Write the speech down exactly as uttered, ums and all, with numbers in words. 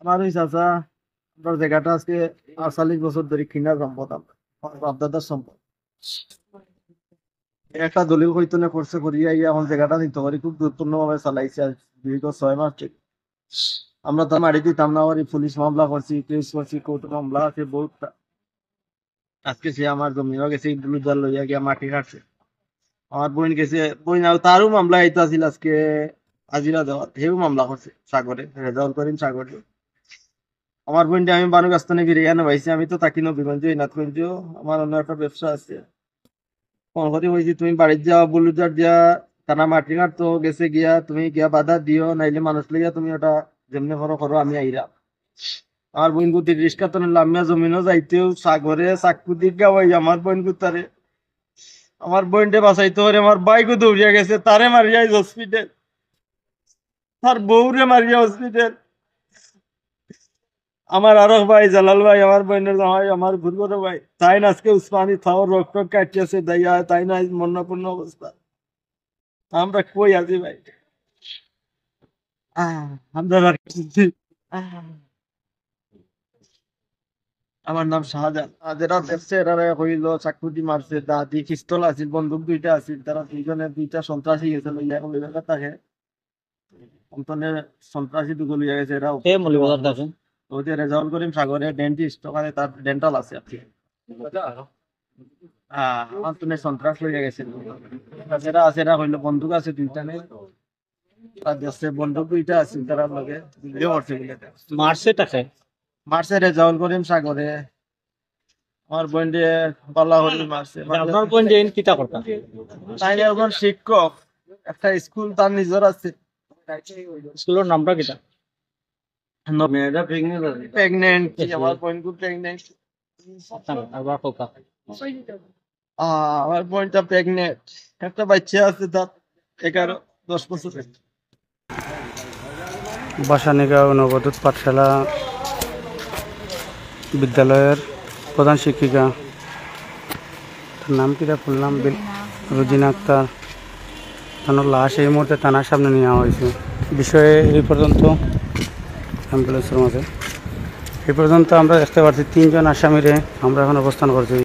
আমার ওই চাচা, আমরার জাগাটা আজকে আটচল্লিশ বছর ধরি কিনা সম্পদ, আমরার বাপদাদার সম্পদ। একটা দলিল কইতো না করছে, করিয়া ইয়া এখন জাগাটা নিতে পারি, খুব গুরুত্বপূর্ণ ভাবে চালাইছে আজ দীর্ঘ ছয় মাস থেকে। আমরা তার মাটি দিতাম না পারি, পুলিশ মামলা করছি, কেস করছি, কোর্ট মামলা আছে বহুতটা। আজকে সে আমার জমিনও গেছে, বুলডোজার লইয়া গিয়া মাটি কাটছে। আমার বইন গেছে, বইন আর তারও মামলা আইতো আছিল আজকে হাজিরা দেওয়ার, হেও মামলা করছে সাগরে, রেজাউল করিম সাগরে। আমার বইনরে আমি বানুগাস্তানে ফিরে আনে পাইছি, আমি তো থাকি নবীগঞ্জ, ইনাথগঞ্জ। আমার অন্য একটা ব্যবসা আছে। ফোন করি কইছি, "তুমি বাড়িত যাও, বুলডোজার দিয়া তারা মাটি কাটতো গেছে গিয়া, তুমি গিয়া বাধা দিও, নাইলে মানুষ লইয়া তুমি ওটা যেমনে করো করো, আমি আইরাম।" আমার বইন গুতির রিস্কা তো লামিয়া জমিনও যাইতেও সাগরে চাক্কু দি গাওয়াই আমার বইন গুতারে। আমার বইনরে বাঁচাইতে পারে, আমার ভাইগু দৌড়িয়া গেছে, তারে মারিয়া আইজ হসপিটাল, তার বউরে মারিয়া হসপিটাল। আমার আরক ভাই, জালাল ভাই, আমার বইনের জামাই, আমার ভুরবড় ভাই, তাইন আজকে উসমানী থাওর রক টক কাটিয়াছে দাইয়া, তাইন আইজ মন্নপূর্ণ অবস্থা। আমরা কই আছি ভাই? আহ, আমরা আর কি-, আহ। আমার নাম শাহজাহান। আর যেরা দেখছে, এরারে কইলো চাক্কু দি মারছে, দা দি পিস্তল আছিল, বন্দুক দুইটা আছিল, তারা দুইজনে দুইটা সন্ত্রাসী গেছে লইয়া, এখন ওই জায়গা থাকে। অন্তনে সন্ত্রাসী দুগো লইয়া গেছে এরা। কে মৌলভীবাজার থাকে? ওই যে রেজাউল করিম সাগরে ডেন্টিস্ট, ওখানে তার ডেন্টাল আছে আর কি। হ্যাঁ, আমার তো সন্ত্রাস লইয়া গেছে। যেরা আছে, এরা কইলো বন্দুক আছে দুইটা নে। আর দেখছে বন্দুক দুইটা আছে, তারা লগে গুলিও করছে বলে। মারছে তাকে? মারছে রেজাউল করিম সাগরে। আমার বইনরে বালা করি মারছে। আপনার বইন যে কিতা করতা? তাই একজন শিক্ষক, একটা স্কুল তার নিজর আছে। স্কুলর নামটা কিতা? মেয়েটা প্রেগনেন্ট আছে। প্রেগনেন্ট, আমার বইন খুব প্রেগনেন্ট। আচ্ছা, আবার কোকা। আহ, আমার বইনটা প্রেগনেন্ট, একটা বাচ্চা আছে তার এগারো, দশ বছরের। ভাসানীগাঁও নবদূত পাঠশালা বিদ্যালয়ের প্রধান শিক্ষিকা, তার নাম কিতা বললাম, বিল-, রুজিনা আক্তার। তার লাশ এই মুহূর্তে থানার সামনে নেওয়া হয়েছে। বিষয়ে এই পর্যন্ত অ্যাম্বুলেন্সের মাঝে এই পর্যন্ত আমরা দেখতে পাচ্ছি তিনজন আসামিরে আমরা এখন অবস্থান করছি।